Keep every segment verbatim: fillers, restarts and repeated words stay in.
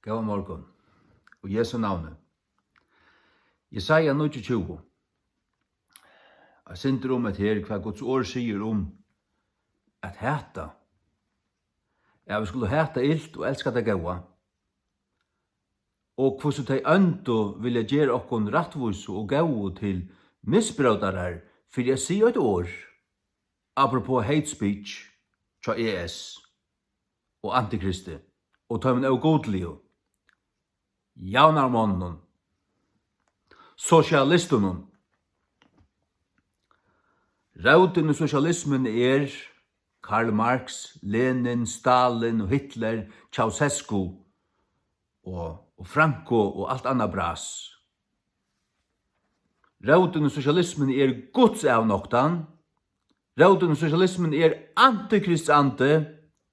Góðan morgun. Í Jesu navni. Jesaja níggjuogtjúgu. Eitt sindur um hetta her, hvat Guds orð sigur um at hata. Ja, vit skulu hata ilt og elska tað góða. Og hvussu tey óndu vilja gera okkum rættvísu og góðu til misbrótarar fyri at siga eitt orð. Apropos hate speech hjá E S og antikristi og teimum ógudligu javnaðarmonnunum, sosialistunum. Rótin í sosialismuni er Karl Marx, Lenin, Stalin og Hitler, Ceausescu og, og Franco og alt annað bras. Rótin í sosialismuni er Guds avnoktan. Rótin í sosialismuni er antikristandi,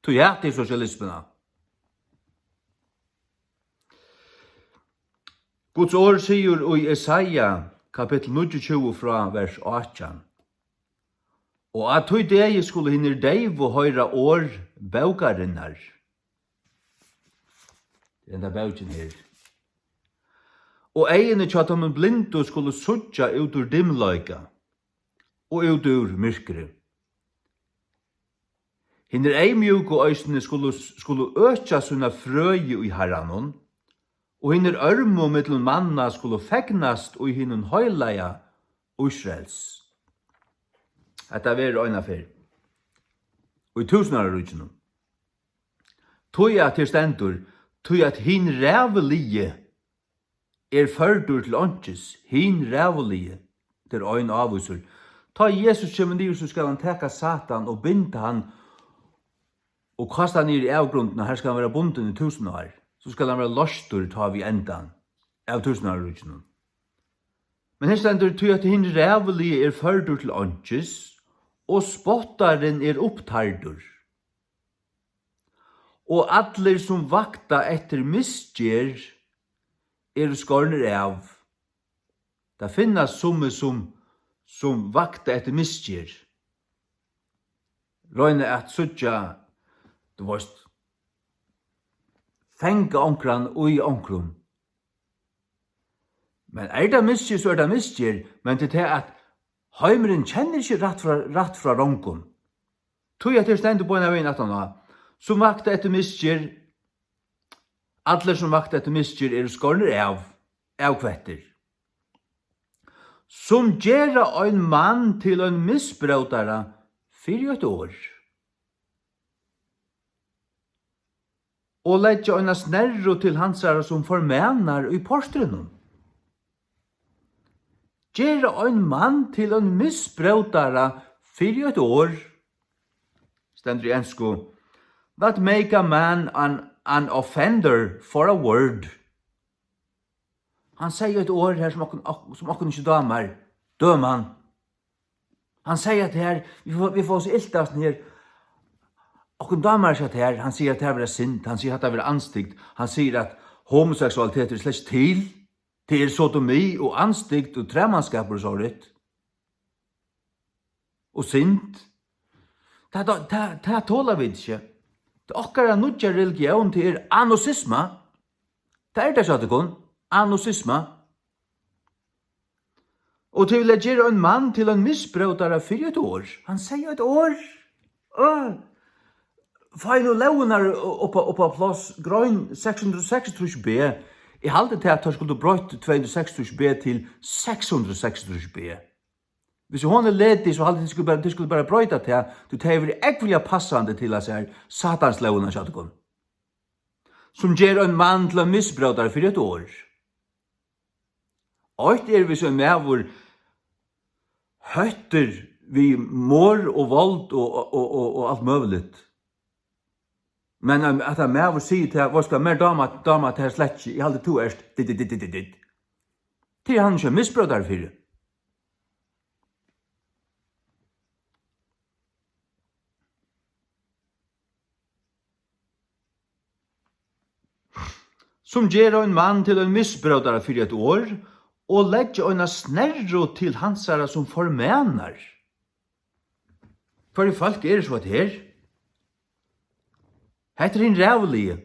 tí hati er sosialismuna. Guds orð sigur í Jesaja, kapittul níggjuogtjúgu, frá vers átjan: "Og á tí degi skulu hinir deyvu hoyra orð bókarinnar." Henda bókin her. "Og eyguni hjá teimum blindu skulu síggja út úr dimmleika og út úr myrkri. Hinir eyðmjúku eisini skulu, skulu økja sína frøði í Harranum, og hinir ørmu millum manna skulu fegnast í hinum heilaga Ísraels." Hetta verður eina ferð í túsundáraríkinum. Tí at her stendur, tí at hin ræðuligi er førdur til einkis, hin ræðuligi, tað er ein ávísur. Tá Jesus kemur niður, so skal hann taka Satan og binda hann og kasta hann niður í avgrundina, har skal hann vera bundin í túsund ár. So skal hann vera loystur tá við endan av túsundáraríkinum. Men her stendur, tí at hin ræðuligi er førdur til einkis, og spottarin er upptærdur. Og allir, sum vakta eftir misgerð, eru skornir av. Tað finnast summi, sum, sum vakta eftir misgerð. Royna at síggja, tú veist, fanga onkran í onkrum. Men er tað misgerð, so er tað misgerð, men til tað, at heimurin kennir ikki rætt frá, rætt frá rongum. Tí at her stendur beinanvegin aftan á, sum vakta eftir misgerð, allir, sum vakta eftir misgerð, eru skornir av, avkvettir. Sum gera ein mann til ein misbrótara fyri eitt orð, og leggja eina snerru til hansara, sum formanar í portrinum. Gera ein mann til ein misbrótara fyri eitt orð, stendur í ensku. That make a man an, an offender for a word. Hann segði eitt orð her, sum okkum, ok-, sum okkum ikki dámar. Døma hann. Hann segði at her, vit fáa, vit fáa so ilt av sånn her. Okkum dámar ikki at her, hann sigur at her vera synd, hann sigur at her vera andstygd, hann sigur at homoseksualitet er slett ikki til. Tað er sodomi og andstygd og træmanskapur og so runt. Og synd. Tað, tað, tað, tað tola vit ikki. Tað okkara nýggja religión, tað er anusisma. Tað er tað, hjá tykkum. Anusisma. Og til at gera ein mann til ein misbrótara fyri eitt orð. Hann segði eitt orð. Øh. Fái nú lógirnar upp á, upp á pláss. Grein seks hundrað og seksogtrýss B. Eg haldi til, at teir skuldu broytt tvey hundrað og seksogtrýss B til seks hundrað og seksogtrýss B. Hvis hon er ledig, so haldi eg, tit skulu bara, tit skulu bara broyta tað, tí tað hevur verið ógvuliga passandi til at sær Satans lógina hjá tykkum, sum ger ein mann til ein misbrótara fyri eitt orð. Eitt er, hvis ein maður hóttir við morð og vald og, og, og, og alt møguligt. Men, um, at ein maður sigur til, veitst tú hvat, mær dámar, dámar tað slett ikki, eg haldi, tú ert ditt, ditt, ditt, ditt, ditt. Tað er hann ikki ein misbrótari fyri. Sum gera ein mann til ein misbrótara fyri eitt orð, og leggja eina snerru til hansara, sum formanar. Hvørji fólk eru so hetta her? Hetta er hin ræðuligi.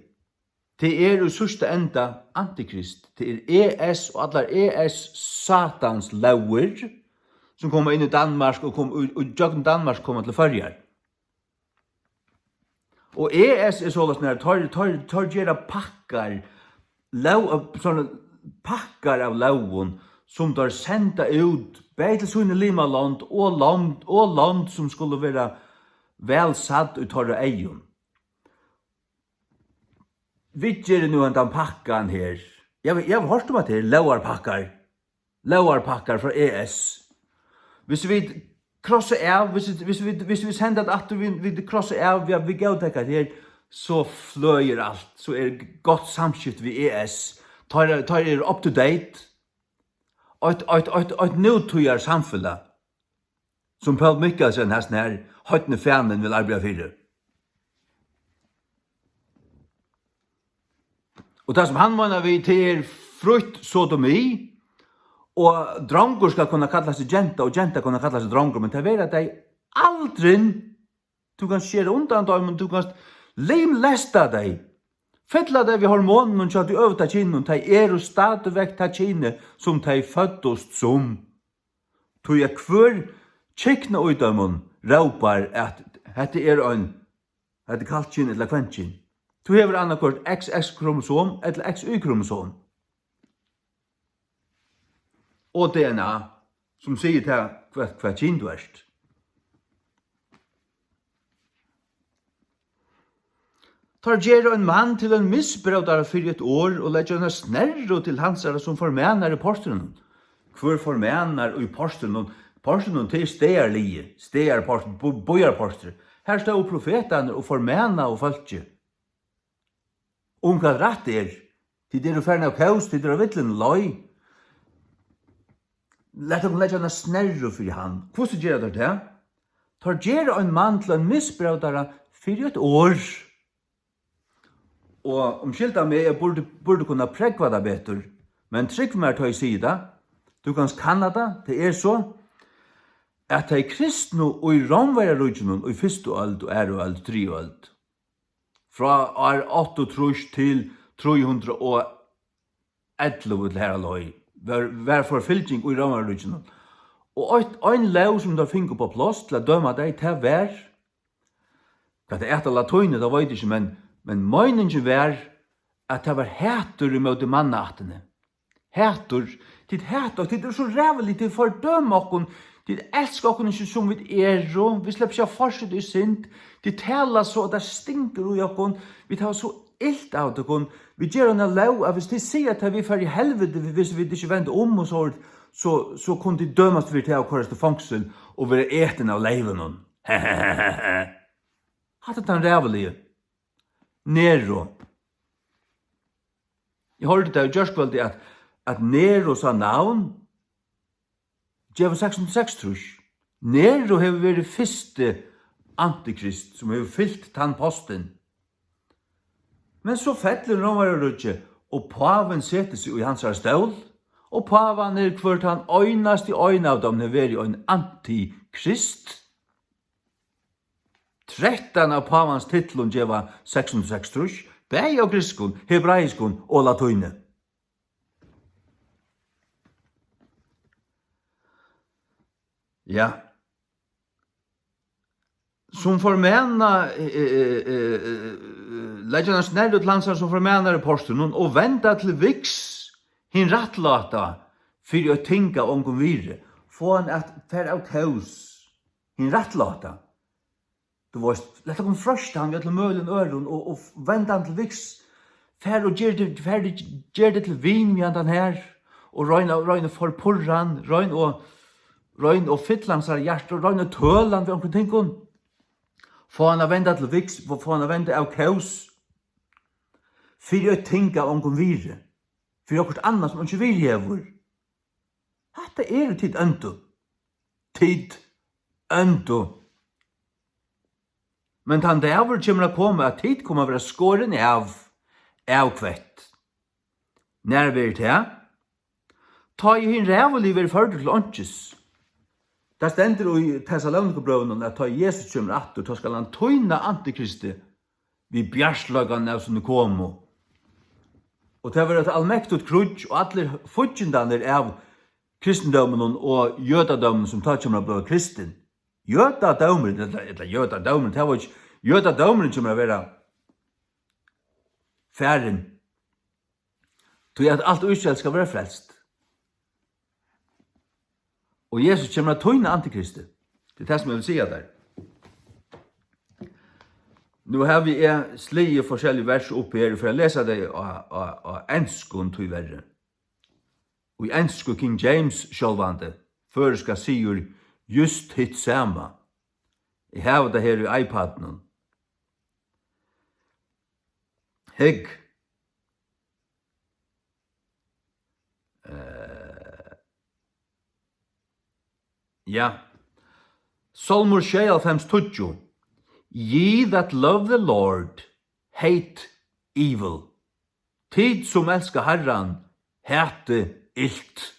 Tað er í síðsta enda antikrist. Tað er E S og allar E S satans lógir, sum koma inn í Danmark og kom, og, og gjøgnum Danmark koma til Føroyar. Og E S er soleiðis, nær teir, teir, teir gera pakkar, lóg, sovorðnar pakkar av lógum, sum teir senda út, bæði til síni limalond og lond, og lond, sum skulu vera væl sædd í teirra eygum. Vit gera nú hendan pakkan her. Eg havi, eg havi hoyrt um, at tað er lógarpakkar. Lógarpakkar frá E S. Hvis vit krossa av, hvis vit, hvis vit, hvis vit senda tað aftur, vit, vit krossa av, ja, vit góðtaka tað her, so fløgir alt, so er gott samskift við E S. Teir, teir eru up to date. Eitt, eitt, eitt, eitt nútíðar samfelag, sum Poul Mikkelsen, hasin her heidni fanin, vil arbeiða fyri. Og tað, sum hann meinar við, tað er frítt sodomi, og drongur skal kunna kalla seg genta, og genta kunna kalla seg drongur, men tað verða tey aldrin. Tú kanst skera undan teimum, tú kanst limlesta tey, fylla tey við hormonunum hjá tí øvuta kyninum, tey eru stadigvæk tað kynið, sum tey føddust sum. Tí at hvør kykna í teimum rópar, at hetta er ein, hetta er kallkyn ella kvenkyn. Tú hevur annaðhvørt X X-kromosom ella X Y-kromosom. Og D N A, sum sigur tað, hvat, hvat kyn tú ert. Teir gera ein mann til ein misbrótara fyri eitt orð og leggja eina snerru til hansara, sum formanar í portrinum. Hvør formanar í portrinum? Portrinum, tað er staðarliðið, staðarport-, bu-, býarportrið. Har stóðu profetarnir og formanaðu fólkið. Um hvat rætt er. Tit eru farin av kós, tit eru á villum leið. Lat okkum leggja eina snerru fyri hann. Hvussu gera teir tað? Teir gera ein mann til ein misbrótara fyri eitt orð. Og umskylda meg, eg burdi, burdi kunna prógva tað betur, men trúgv mær, tá eg sigi tað, tú kanst kanna tað, tað er so, at tey kristnu í Rómverjaríkinum í fyrstu øld og aðru øld, triðju øld, frá ár áttaogtrýss til trý hundrað og ellivu til har á leið, var, var forfylging í Rómverjaríkinum. Og eitt, ein lóg, sum teir fingu upp á pláss til at døma tey, tað var, hvat tað æt á latíni, tað veit eg ikki, men, men meiningin var, at tað var hatur ímóti mannaættini. Hatur. Tit hata okkum, tit eru so ræðulig, tit fordøma okkum, tit elska okkum ikki, sum vit eru, vit sleppa ikki at fortseta í synd, tit tala so, at tað stingur í okkum, vit hava so ilt av tykkum, vit gera eina lóg, at hvis tit siga, at vit fara í helviti, hvis vit ikki venda um og so, so, so kunnu tit dømast fyri tað og koyrast í fongsul og verða etin av leyvunum. Hatta er tann ræðuligi. Nero. Eg hoyrdi tað í gjárkvøldið, at, at Nero sá navn geva seks hundrað og seksogtrýss. Nero hevur verið fyrsti antikrist, sum hevur fylt tann postin. Men so fellur Rómverjaríkið, og pávin setir seg í hansara stól, og pávarnir, hvør tann einasti ein av teimum, hevur verið ein antikrist. Trettan av pávans titlum geva seks hundrað og seksogtrýss, bæði á grikskum, hebraiskum og latíni. Ja. Sum formana, eh, eh, eh, eh, eh, leggja eina snerru til hansara, sum formanar í portrinum, og venda til viks hin rættláta fyri eitt ting av ongum virði, fáa hann at fara av kós, hin rættláta. Tú veist, lat okkum freista hann við øllum møguligum øðrum og, og venda hann til viks. Far og ger teg, far, ger teg til vin við handan her, og royn at, royn at forpurra hann, royn og, royn og fylla hansara hjarta, og royn at tøla hann við onkrum tingum. Fá hann at venda til viks, fá hann at venda av kós. Fyri eitt ting av ongum virði. Fyri okkurt annað, sum einki virði hevur. Hatta eru tit óndu. Tit óndu. Men tann dagur kemur at koma, at tit koma at verða skorin av, avkvett. Nær verður tað? Tá ið hin ræðuligi verður førdur til einkis. Tað stendur í Tessalonikabrøvunum, at tá Jesus kemur aftur, tá skal hann týna antikristi við bjartleikan av síni komu. Og tað var eitt almektigt kríggj, og allir fíggindarnir av kristindóminum og jødadóminum, sum tá kemur at blíva kristin. Jødadómurin, ella, ella jødadómurin, tað var ikki, jødadómurin kemur at vera farin. Tí at alt Ísrael skal vera frelst. Og Jesus kemur at týna antikristi. Tað er tað, sum eg vil siga tær. Nú havi eg sligið forskellig vers upp her, fyri at lesa tey á, á, á enskum, tíverri. Og í ensku King James sjálvandi, føroyska sigur júst hitt sama. Eg havi tað her í iPadinum. Hygg. Eh, ja. Sálmur sjeyoghálvfems tíggju. "Ye that love the Lord hate evil." Tit sum elska Harran, hati ilt.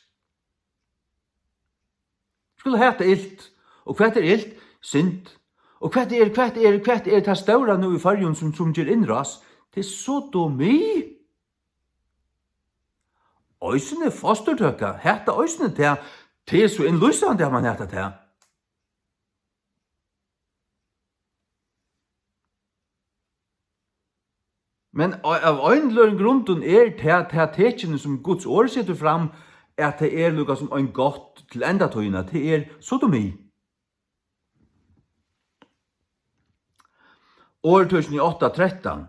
Skulu hata ilt. Og hvat er ilt? Synd. Og hvat er, hvat er, hvat er tað stóra nú í Føroyum, sum, sum ger innrás? Tað er sodomi. Eisini fosturtøka, hata eisini tað. Tað er so innlýsandi, at mann hatar tað. Men av, av ein eller annan grundum er tað, tað tekin, sum Guds orð setur fram, at tað er líka sum ein gátt til endatíðina, tað er sodomi. Orðtøkin í átta trettan.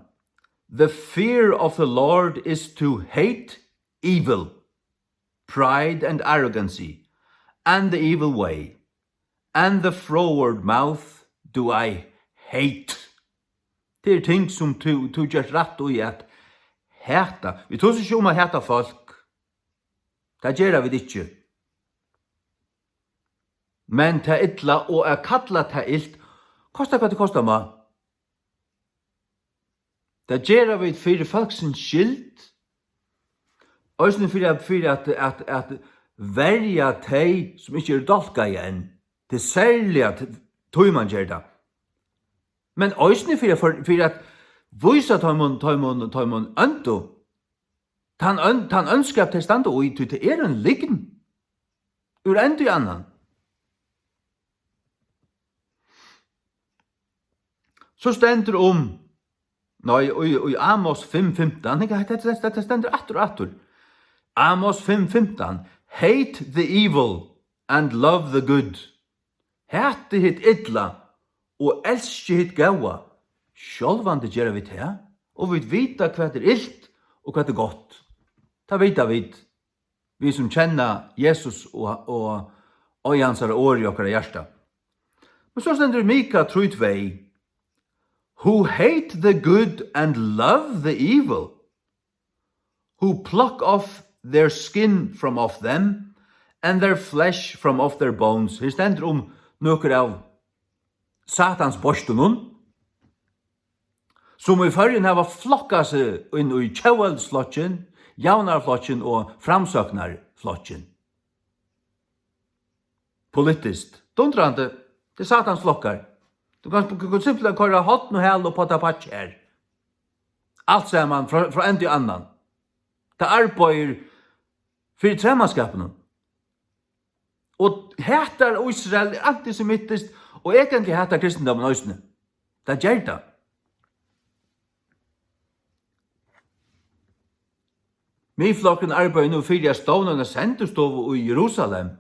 "The fear of the Lord is to hate evil, pride and arrogancy, and the evil way, and the froward mouth do I hate." Tað er ting, sum tú, tú gert rætt í at hata. Vit tosa ikki um at hata fólk. Tað gera vit ikki. Men tað illa og at kalla tað ilt, kosta hvat tað kosta má. Tað gera vit fyri fólksins skyld, eisini fyri at, fyri at, at, at verja tey, sum ikki eru dálkaði enn. Tað er serliga t-, tí man ger tað. Men eisini fyri at, fyri, fyri at vísa teimum, teimum, teimum óndu, tann ónd-, tann óndskap, tey standa í, tí tað er ein lygn úr enda í annan. So stendur um, nei, í, í Amos fimm fimtan, hygg, hetta, hetta, hetta stendur aftur og aftur. Amos fimm fimtan, "Hate the evil and love the good." Hatið hitt illa og elskið hitt góða. Sjálvandi gera vit tað, og vit vita, hvat er ilt og hvat er gott. Tað vita vit, vit sum kenna Jesus og, og, og hansara orð í okkara hjarta. Men so stendur í Mika trý tvey, "Who hate the good and love the evil, who pluck off their skin from off them, and their flesh from off their bones." Her stendur um nøkur av Satans beistunum, sum í Føroyum hava flokkað seg inn í Tjóðveldisflokkin, Javnaðarflokkin og Framsóknarflokkin. Politiskt. Dundrandi. Tað er Satans flokkar. Tú kanst, tú kanst simpelthen koyra horn og hala upp á tað pakki her. Alt saman frá, frá enda í annan. Tað arbeiðir fyri træmanskapinum. Og hatar Ísrael, er antisemitiskt, og eigentliga hatar kristindómin eisini. Tað ger tað. Miðflokkurin arbeiðir nú fyri at stovna eina sendistovu í Jerusalem.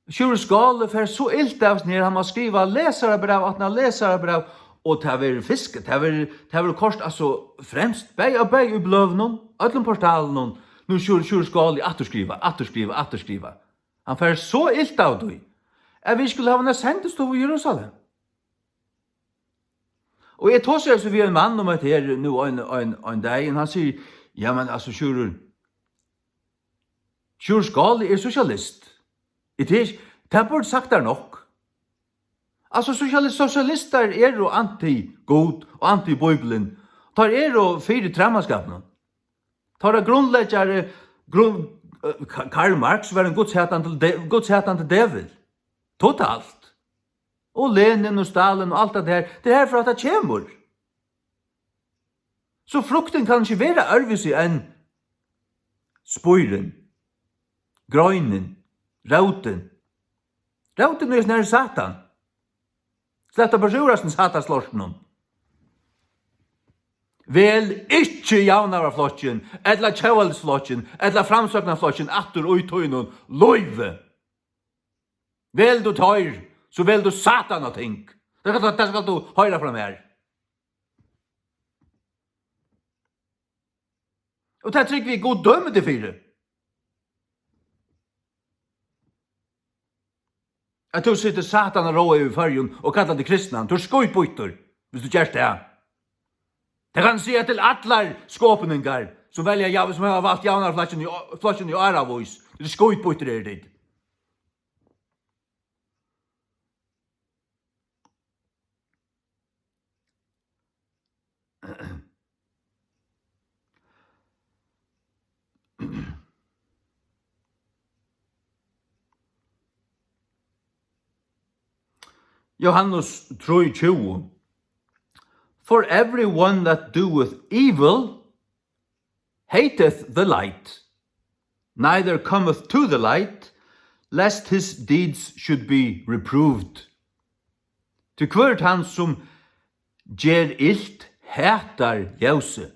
Sjúrður Skaali fær so ilt av seg, hann má skriva lesarabræv aftan á lesarabræv, og tað verður fisk-, tað verður, tað verður koyrt, altso, fremst, bæði, bæði í bløðunum, øllum portalunum, nú Sjúrður, Sjúrður Skaali aftur skriva, aftur skriva, aftur skriva. Hann fær so ilt av tí, at vit skulu hava eina sendistovu í Jerusalem. Og eg tosaði so við ein mann um hetta her nú ein, ein, ein dagin, hann sigur, "Ja, men altso, Sjúrður, Sjúrður Skaali er sosialist." Eg tys-, tað burdi sagt tær nokk. Altso, sosialist-, sosialistar eru anti-Gud og anti-Bíblian. Teir eru fyri træmanskapinum. Teirra grundleggjari, grund-, eh, Ka-, Karl Marx var ein gudshatandi de-, gudshatandi devil. Totalt. Og Lenin og Stalin og alt tað har. Tað er herfrá tað kemur. So fruktin kann ikki vera øðrvísi enn spírin, greinin, rótin. Rótin er snarari Satan. Slepp tær burtur úr hasum Satans lortinum. Vel ikki Javnaðarflokkin, ella Tjóðveldisflokkin, ella Framsóknarflokkin aftur í tínum lívi. Vel tú teir, so vel tú Satan á ting. Tað skal, tað skal tú hoyra frá mær. Og tað trúgvi eg Gud dømir teg fyri. At tú setur Satan at ráða yvir Føroyum og kallar teg kristnan, tú ert skítbýttur, viss tú gert tað. Tað kann eg siga til allar skopningar, sum velja, ja, sum hava valt Javnaðarflokkin í, flokkin í áravís. Tað er skítbýttur, eru tit. Johannes trý tjúgu. For everyone that doeth evil hateth the light, neither cometh to the light, lest his deeds should be reproved. Tí hvør tann, sum ger ilt, hatar ljósið.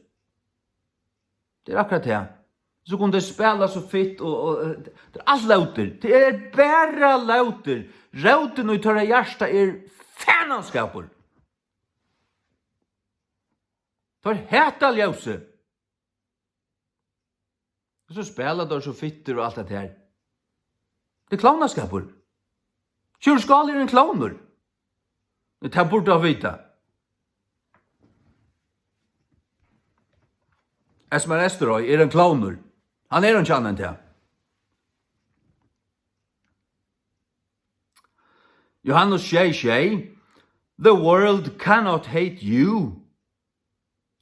Tað er akkurát tað. So kunnu tey spæla so fitt og, og, og tað er alt lótur. Tað er bara lótur. Rótin í teirra hjarta er fananskapur. Teir hata ljósið. Og so spæla teir so fittir og alt tað her. Tað er klovnaskapur. Sjúrður Skaale er ein klovnur. Men tað burdi hann vita. Esmer Eysturoy er ein klovnur. Hann er ein kjannan tað. Johannes sjey sjey. The world cannot hate you,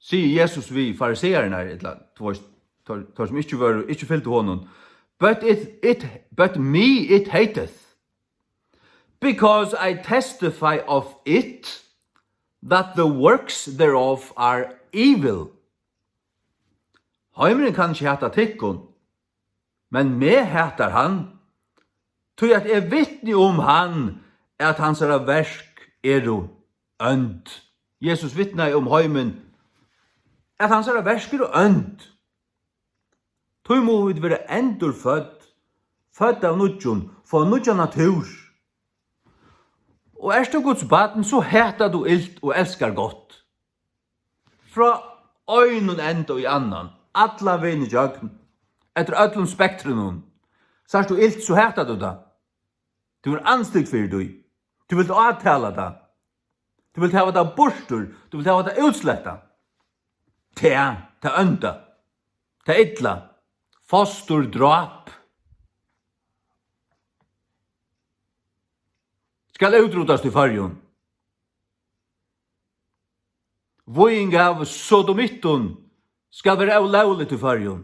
sigur Jesus við fariseararnar, ella, tú veist, teir, teir sum ikki vóru, ikki fylgdu honum. But it, it, but me it hateth, because I testify of it, that the works thereof are evil. Heimurin kann ikki hata tykkum, men meg hatar hann, tí at eg vitni um hann, at hansara verk eru ónd. Jesus vitnaði um heimin, at hansara verk eru ónd. Tí mugu vit vera endurfødd, fødd av nýggjum, fáa nýggja natúr. Og ert tú Guds barn, so hatar tú ilt og elskar gott. Frá einum enda í annan, allan vegin ígjøgn, eftir øllum spektrinum. Sært tú ilt, so hatar tú tað. Tú hevur andstygd fyri tí. Tú vilt átala tað. Tú vilt hava tað burtur. Tú vilt hava tað útslettað. Tað, tað ónda. Tað illa. Fosturdráp skal útrotast í Føroyum. Víging av sodomittum skal vera ólógligt í Føroyum.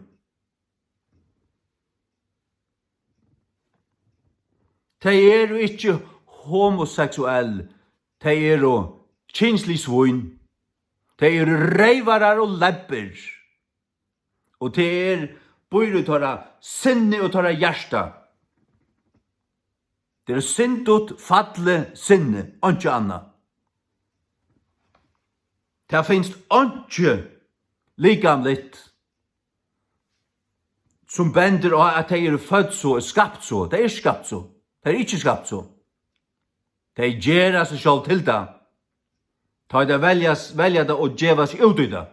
Tey eru ikki homoseksuell, tey eru kynslig svín. Tey eru reyvarar og lebbir. Og tað er, býr í teirra sinni og teirra hjarta. Tað er syndut, fallið sinni, einki annað. Tað finst einki likamligt, sum bendir á, at tey eru fødd so, er skapt so. Tað er skapt so. Tað er ikki skapt so. Tey gera seg sjálv til tað. Tá ið tey velja, velja tað og geva seg út í tað.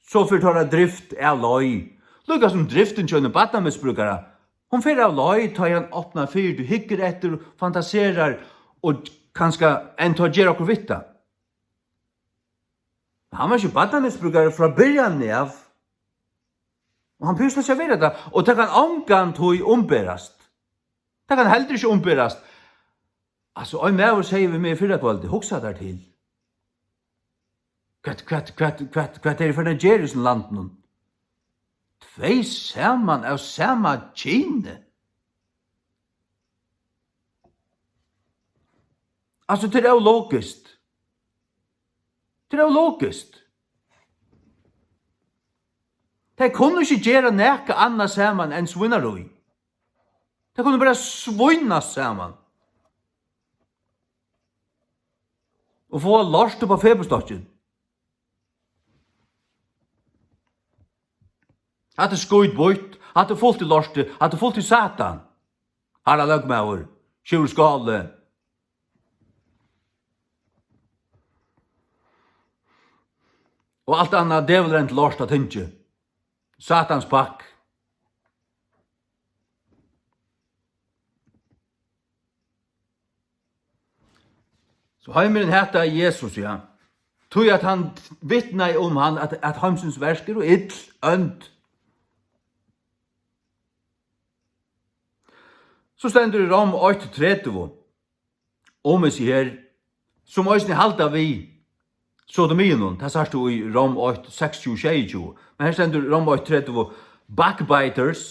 So fer teirra drift av leið. Líka sum driftin hjá einum barnamisbrúkara. Hon fer av leið, tá ið hann opnar fyri, tú hyggur eftir, fantaserar og kanska enntá ger okkurt við tað. Men hann var ikki barnamisbrúkari frá byrjan av. Og hann behøvist ikki at vera tað. Og tað kann ongantíð umberast. Tað kann heldur ikki umberast. Altso, ein maður segði við meg í fyrrakvøldið, hugsa tær til. Hvat, hvat, hvat, hvat, hvat eru vit farin at gera í hesum landinum? Tvey saman av sama kyni. Altso, tað er ólogiskt. Tað er ólogiskt. Tey kunnu ikki gera nakað annað saman enn svínarí. Tey kunnu bara svínast saman og fáa lort upp á fepurstokkin. Hatta er skítbýtt, hatta er fult í lorti, hatta er fult í Satan. Harra løgmaður, Sjúrður Skáli. Og alt annað dævulrent lort á tingi. Satans pakk. So heimurin hataði Jesus, ja. Tí at hann vitnaði um hann, at, at heimsins verk eru ill, ónd. So stendur í Rom eitt tretivu, um hesi her, sum eisini halda við sodomiunum, tað sært tú í Rom eitt, seksogtjúgu, sjeyogtjúgu. Men her stendur Rom eitt tretivu, backbiters,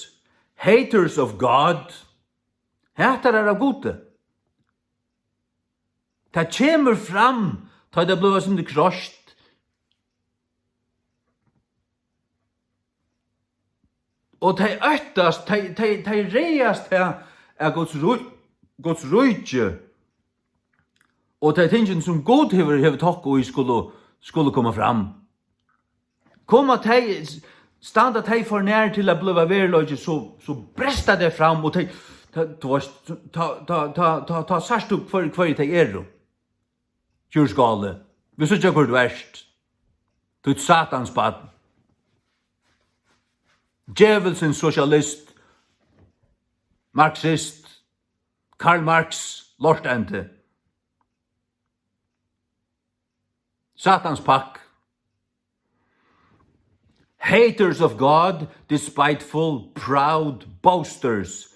haters of God, hatarar av Gudi. Tað kemur fram, tá tað blívur eitt sindur kroyst. Og tey óttast, tey, tey, tey ræðast tað, at Guds rí-, Guds ríki og tey tingini, sum Gud hevur, hevur tokka í, skulu, skulu koma fram. Koma tey, standa tey for nær til at blíva veruleiki, so, so bresta tey fram, og tey, tá, tú veitst, tá, tá, tá, tá, tá sært tú, hvør, hvørji tey eru. Sjúrður Skáli, vit síggja, hvør tú ert. Tú ert Satans barn. Djevulsins sosialist, marxist, Karl Marx, lortendi. Satans pakk. Haters of God, despiteful, proud, boasters,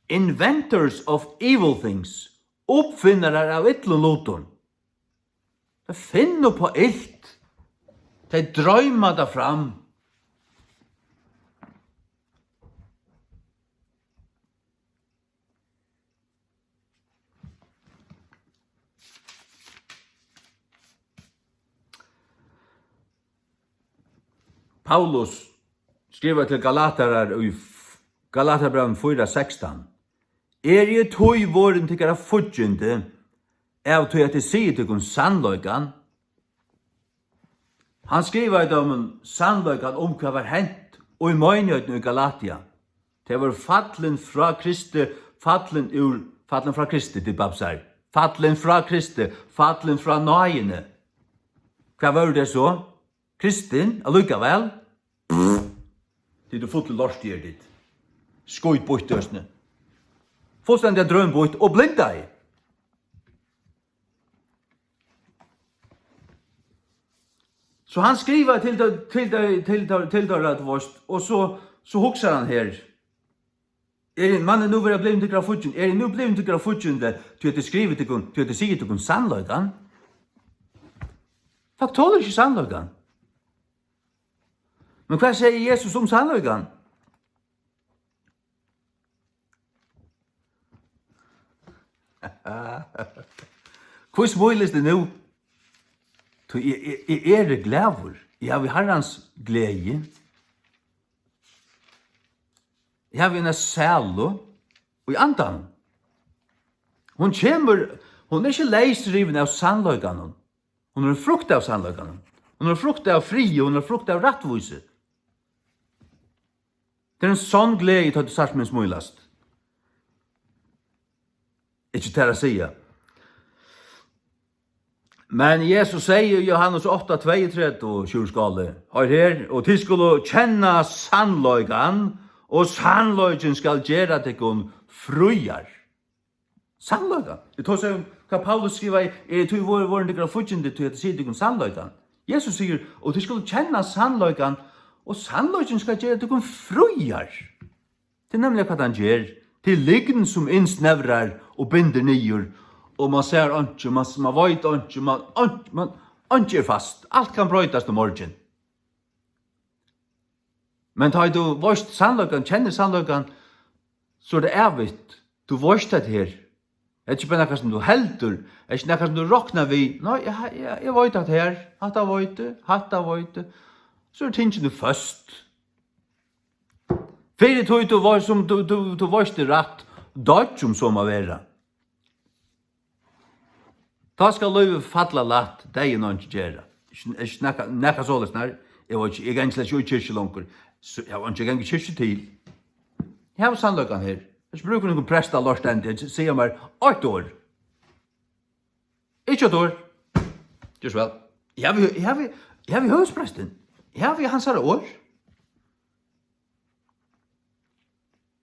inventors of evil things, uppfinnarar av illum lutum. Tey finna upp á ilt. Tey droyma tað fram. Paulus skrivar til Galatarar í f-, Galatarbrævinum fýra sekstan: Eri eg tí vorðin tykkara fíggindi, av tí at eg sigi tykkum sannleikan? Hann skrivaði teimum sannleikan um, hvat var hent í meinigheitini í Galatia. Tey vóru fallin frá Kristi, fallin úr, fallin frá Kristi, tit babsar. Fallin frá Kristi, fallin frá náðini. Hvat vóru tey so? Kristin, allíkavæl? Pff, tit eru full í lorti, eru tit. Skítbýtt, eisini. Fullstendiga drømbýtt og blindaði. So hann skrivar til tey, til tey, til tey, til teirra, tú veitst, og so, so hugsar hann her: Eri, man er nú verið blivin tykkara fíggindi, eri nú blivin tykkara fíggindi, tí at eg skrivi tykkum, tí at eg sigi tykkum sannleikan? Fólk tolir ikki sannleikan. Men hvat segði Jesus um sannleikan? Hví smílist tú nú? Tí eg, eg, eg eri glaður. Eg havi Harrans gleði. Eg havi eina sælu í andanum. Hon kemur, hon er ikki leysrivin av sannleikanum. Hon er ein frukt av sannleikanum. Hon er ein frukt av friði, hon er ein frukt av rættvísi. Tað er ein sonn gleði, tá tú sært meg smílast. Ikki tær at siga. Men Jesus segði í Jóhannes átta tveyogtretivu, Sjúrður Skáli, hoyr her: Og tit skulu kenna sannleikan, og sannleikin skal gera tykkum fríar. Sannleikan. Eg tosi um, hvat Paulus skrivaði: Eri tí vor-, vorðin tykkara fíggindi, tí at eg sigi tykkum sannleikan. Jesus sigur: Og tit skulu kenna sannleikan, og sannleikin skal gera tykkum fríar. Tað er nemliga, hvat hann ger. Tað er lygn, sum innsnevrar og bindur niður, og man sær einki, man, man veit einki, man, ein-, man, einki er fast. Alt kann broytast í morgin. Men tá ið tú veitst sannleikan, kennir sannleikan, so er tað ævigt. Tú veitst hetta her. Hetta er ikki bara nakað, sum tú heldur. Hetta er ikki nakað, sum tú roknar við. Nei, eg, eg, eg veit hatta her. Hatta veit eg, hatta veit eg. So eru tingini føst. Fyri tí tú veist, sum tú, tú, tú veist er rætt, doyggj, um so má vera. Tá skal lívið falla lætt, deyðin einki gera. Ikki, ikki nakað, nakað soleiðis, nei. Eg veit ikki, eg gangi slett ikki í kirkju longur. So, eg havi einki, eg gangi í kirkju til. Eg havi sannleikan her. Eg brúki nakran prest at lurta endi, siga mær eitt orð. Ikki eitt orð. Ger so væl. Eg havi, eg havi, eg havi høvuðsprestin. Eg havi hansara orð.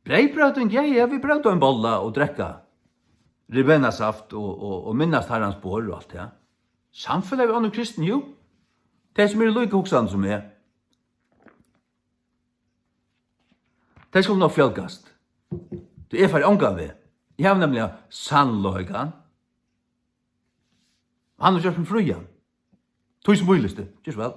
Breyðbróting, ja, ja, vit bróta ein bolla og drekka ribenasaft og, og, og minnast Harrans borð og alt tað. Samfelag við onnur kristin, jú. Tey, sum eru líka hugsandi sum eg. Tey skulu nokk fjølgast. Tí eg fari ongan veg. Eg havi nemliga sannleikan. Hann hevur gjørt meg frían. Tí smílist tú. Ger so væl.